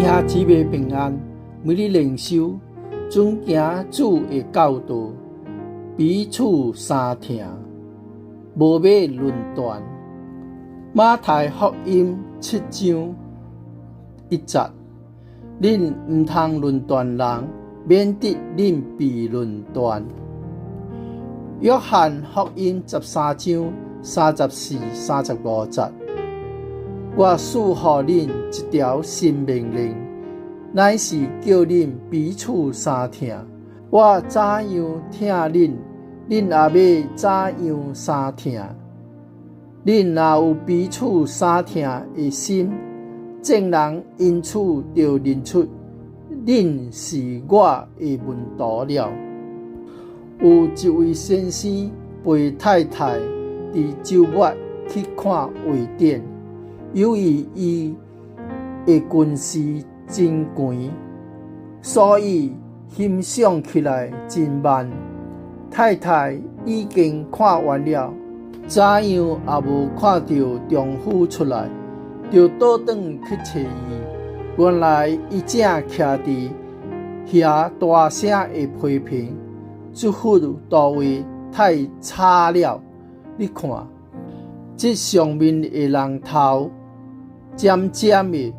弟兄姊妹平安，每日靈修，遵行主的教導，彼此相疼，無欲論斷。馬太福音7章1節，恁毋通論斷人，免得恁被論斷。約翰福音13章34、35節，我賜予恁一條新命令，乃是叫恁彼此相疼。我怎樣疼恁，恁也欲怎樣相疼。恁若有彼此相疼的心，眾人因此就認出恁是我的門徒了。有一位先生陪太太佇週末去看畫展，由於伊的近視真懸，所以欣賞起來真慢。太太已經看完了，怎樣也無看著丈夫出來，就倒轉去揣伊。原來伊正徛佇遐大聲的批評。這幅圖畫太差了，你看，這上面的人頭尖尖的，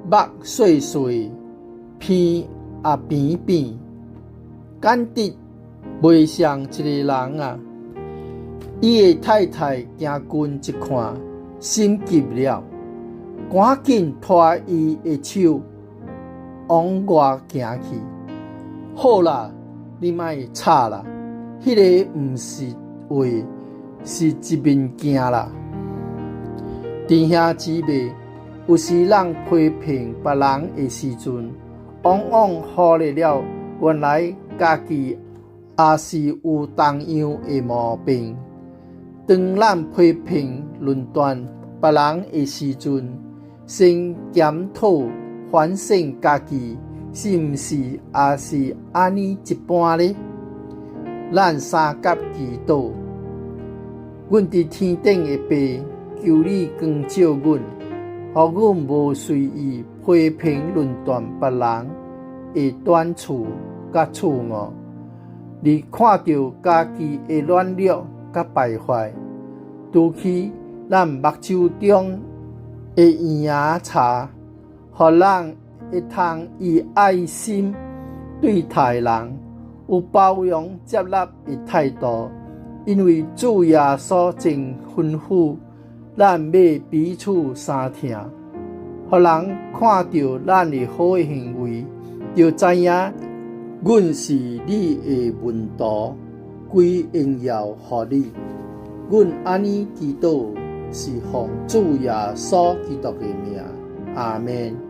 目細細，鼻也扁扁，簡直袂像一個人啊！伊的太太行近一看，心急了，趕緊拖伊的手往外行去。好啦，你莫吵啦，彼个毋是畫，是一面鏡啦。弟兄姊妹，有時咱批評別人的時陣，往往忽略了原來家己也是有同樣的毛病。當咱批評論斷別人的時陣，先檢討反省家己，是毋是也是按呢這般呢？咱相佮祈禱，阮佇天頂的父，求你光照阮，予阮無隨意批評論斷別人的短處佮錯誤，而看著家己的軟弱佮敗壞，除去咱目睭中的圓仔柴，予咱會通以愛心對待人，有包容接納的態度，因為主耶穌曾吩咐咱欲彼此相疼，予人看著咱的好行為，就知影阮是你的門徒，歸榮耀予你。阮按呢祈禱，是奉主耶穌基督的名，阿們。